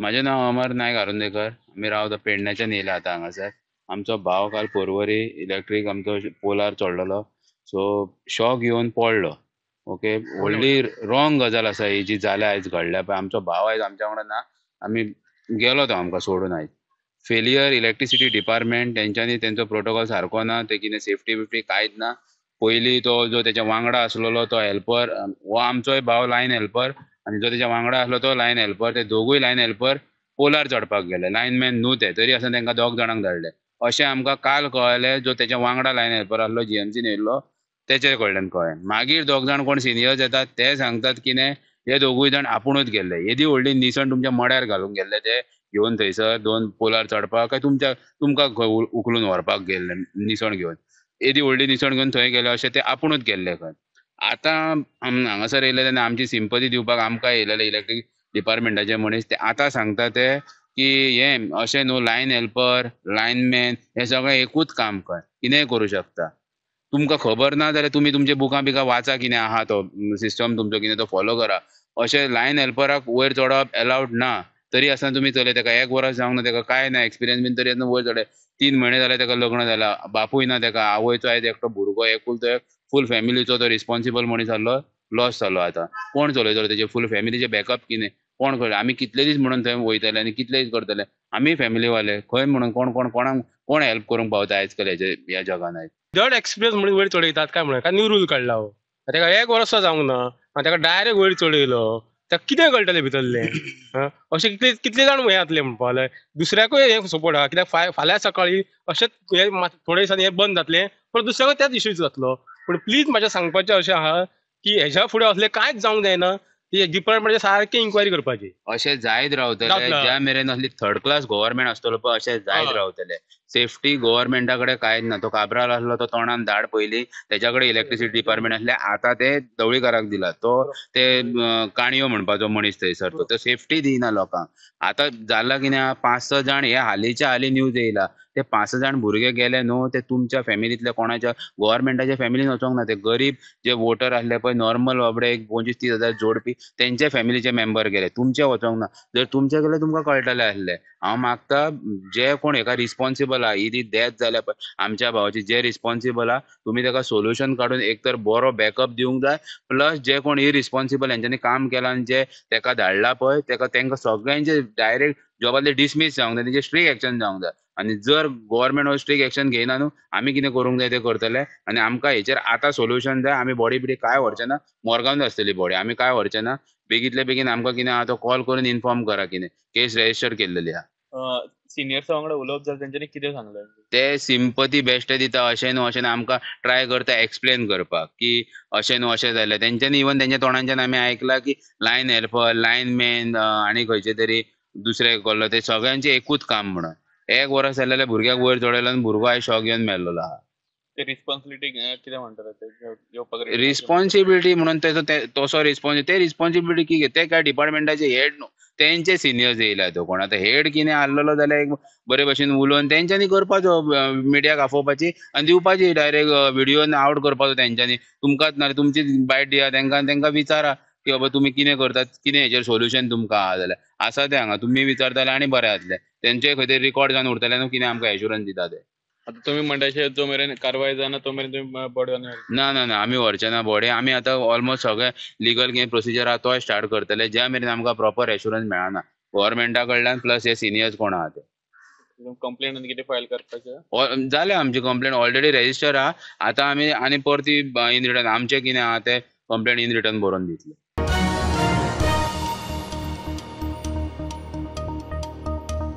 म्हाजें नांव अमर नायक आरोंदेकर. आमी रावता पेडण्याच्यान येयला आतां हांगासर. आमचो भाव काल पोरवरी इलेक्ट्रीक आमचो पोलार चडलेलो, सो शॉक येवन पडलो. ओके, व्हडली रॉंग गजाल आसा ही जी जाल्या आयज घडल्या पळय. आमचो भाव आयज आमच्या वांगडा ना, आमी गेलो तो आमकां सोडून आयज. फेलियर इलेक्ट्रिसिटी डिपार्टमेंट, तेंच्यांनी तेंचो प्रोटोकॉल सारको ना, ते कितें सेफ्टी बिफ्टी कांयच ना. पयलीं तो जो तेच्या वांगडा आसलेलो तो हेल्पर, हो आमचोय भाव लायन हेल्पर आनी जो तेच्या वांगडा आसलो तो लायन हेल्पर, ते दोगूय लायन हेल्पर पोलार चडपाक गेले. लायनमॅन न्हू ते, तरी आसतना तेंकां दोग जाणांक धाडले. अशें आमकां काल कळ्ळें, जो तेच्या वांगडा लायन हेल्पर आसलो जीएमसीन येयल्लो तेचे कडल्यान कळ्ळें. मागीर दोग जाण कोण सिनियर्स येतात ते सांगतात कितें हे दोगूय जाण आपुणूच गेल्ले. येदी व्हडली निसण तुमच्या मड्यार घालूंक गेल्ले ते घेवन थंयसर दोन पोलार चडपाक, काय तुमच्या तुमकां उखलून व्हरपाक गेल्ले निसण घेवन, येदी व्हडली निसण घेवन थंय गेले, अशें ते आपुणूच गेल्ले खंय. आतां हांगासर येयले तेन्ना आमची सिंपती दिवपाक आमकां येयलेले इलेक्ट्रीक डिपार्टमेंटाचे मनीस, ते आतां सांगता ते की हें अशें न्हू, लायन हेल्पर लायनमॅन हें सगळें एकूच काम खंय, कितेंय करूं शकता. तुमकां खबर ना जाल्यार तुमी तुमचे बुकां बिकां वाचा, कितें आहा तो सिस्टम तुमचो कितें तो फॉलो करा. अशें लायन हेल्पराक वयर चडप एलावड ना, तरी आसतना तुमी चलय तेका एक वर्स जावंक ना, तेका कांय ना एक्सपिरियन्स बीन, तरी आसतना वयर चडय. 3 म्हयने जाले तेका लग्न जाला, बापूय ना तेका, आवयचो आयज एकटो भुरगो एकूल, तो फूल फॅमिलीचो तो रिस्पॉन्सिबल मनीस आहलो, लॉस जालो. आतां कोण चलयतलो तेजे फूल फॅमिलीचें बॅकअप कितें, कोण कळटा? आमी कितले दीस म्हणून थंय वयतले आनी कितले दीस करतले? आमी फॅमिलीवाले खंय म्हणून कोण कोण कोणाक कोण हेल्प करूंक पावता आयज काल हेजे ह्या जगान आयज? जड एक्सपिरियन्स म्हणून वयर चडयतात काय म्हणून काय न्यू रूल काडला हो. तेका एक वर्स जावंक ना आनी तेका डायरेक्ट वयर चडयलो, तेका कितें कळटलें भितरलें? अशें कितले कितले जाण हें जातलें म्हणपा लागले. दुसऱ्याकूय हें सपोर्ट आहा, कित्याक फाल्यां सकाळीं अशेंच हें थोडे दिसांनी हें बंद जातलें, पण दुसऱ्याकूय त्याच इश्यूज जातलो. पूण प्लीज म्हाजें सांगपाचें अशें आहा की हेज्या फुडें असलें कांयच जावंक जायना, ती डिपार्टमेंटाची सारकी इन्क्वायरी करपाची. अशें जायत रावतलें ज्या मेरेन असली थर्ड क्लास गव्हर्मेंट आसतलो पळय, अशें जायत रावतलें. सेफ्टी गव्हर्मेंटा कडेन कांयच ना. तो काब्राल आसलो तो तोंडान धाड पयलीं, तेच्या कडेन इलेक्ट्रिसिटी डिपार्टमेंट आसलें, आतां ते ढवळीकाराक दिला. तो ते काणयो म्हणपाचो मनीस थंयसर, तो सेफ्टी दिना लोकांक. आतां जालां कितें, 5-6 जाण हे हालींच्या हालीं न्यूज येयला, ते 5-6 जाण भुरगे गेले न्हू, ते तुमच्या फॅमिलींतल्या कोणाच्या गव्हर्मेंटाच्या फॅमिलीन वचोंक ना, ते गरीब जे वोटर आसले पळय नॉर्मल बाबडे एक 25-30 हजार जोडपी तेंच्या फॅमिलीचे मेंबर गेले, तुमचे वचोंक ना. जर तुमचे गेले तुमकां कळटलें आसलें. हांव मागता जे कोण हेका रिस्पॉन्सिबल आहा, ही ती डेथ जाल्या पळय आमच्या भावाची, जे रिस्पॉन्सिबल आहा तुमी तेका सोल्युशन काडून एक तर बरो बॅकअप दिवंक जाय, प्लस जे कोण इरिस्पॉन्सिबल हेंच्यांनी काम केलां आनी जे तेका धाडला पळय तेका तेंकां सगळ्यांचे डायरेक्ट जॉबांतले डिसमीस जावंक जाय, तेंचे स्ट्रीक एक्शन जावंक जाय. आनी जर गव्हर्मेंट हो स्ट्रीक एक्शन घेयना न्हू, आमी कितें करूंक जाय तें करतले. आनी आमकां हेचेर आतां सोल्युशन जाय. आमी बॉडी बिडी कांय व्हरचे ना, मोर्गांत आसतली बॉडी, आमी कांय व्हरचे ना. बेगींतले बेगीन आमकां कितें आहा तो कॉल करून इन्फॉर्म करा, कितें केस रेजिस्टर केल्लेली आहा. सिनियर्सा वांगडा उलोवप जालें, तेंच्यांनी कितें सांगलें? ते सिंपती बेश्टे दिता, अशें न्हू अशें न्हू, आमकां ट्राय करता एक्सप्लेन करपाक की अशें न्हू अशें जालें. तेंच्यांनी इवन तेंच्या तोंडांच्यान आमी आयकलां की लायन हेल्पर लायनमॅन आनी खंयचे तरी दुसरे कहलो, ते सगळ्यांचें एकूच काम म्हणून. एक वर्स जालें भुरग्याक वयर चडयलो आनी भुरगो आयज शॉक घेवन मेल्लोलो आहा. ते रिस्पॉन्सिबिलिटी कितें म्हणटात ते? रिस्पॉन्सिबिलिटी म्हणून तेजो तसो रिस्पॉन्स, ते रिस्पॉन्सिबिलिटी की ते काय डिपार्टमेंटाचे हेड न्हू, तेंचे सिनियर्स येयल्या तो कोण आतां हेड कितें आहलेलो जाल्यार एक बरे भशेन उलोवन तेंच्यांनी करपाचो, मिडियाक आफोवपाची आनी दिवपाची डायरेक्ट व्हिडियोन आवट करपाचो तेंच्यांनी. तुमकांच ना तुमची बायट दिया तेंकां, तेंकां विचारा की बाबा तुमी कितें करतात, कितें हेचेर सोल्युशन तुमकां आहा जाल्यार आसा तें हांगा तुमी विचारताले आनी बरें जातलें. तेंचे खंय तरी रिकॉर्ड जावन उरतलें न्हू, कितें आमकां एश्युरन्स दिता ते. आतां तुमी म्हणटा अशें जो मेरेन कारवाय जायना तो मेरेन तुमी बॉडी ना ना ना आमी व्हरचे ना बॉडी. आमी आतां ऑलमोस्ट सगळें लिगल कितें प्रोसिजर आहा तोय स्टार्ट करतले, ज्या मेरेन आमकां प्रॉपर एश्युरन्स मेळना गव्हर्मेंटा कडल्यान, प्लस हे सिनियर्स कोण आहा ते. कंप्लेन आनी कितें फायल करपाचें? जालें, आमची कंप्लेन ऑलरेडी रेजिस्टर आहा. आतां आमी आनी परती इन रिटर्न आमचें कितें आहा तें कंप्लेन इन रिटर्न बरोवन दितले.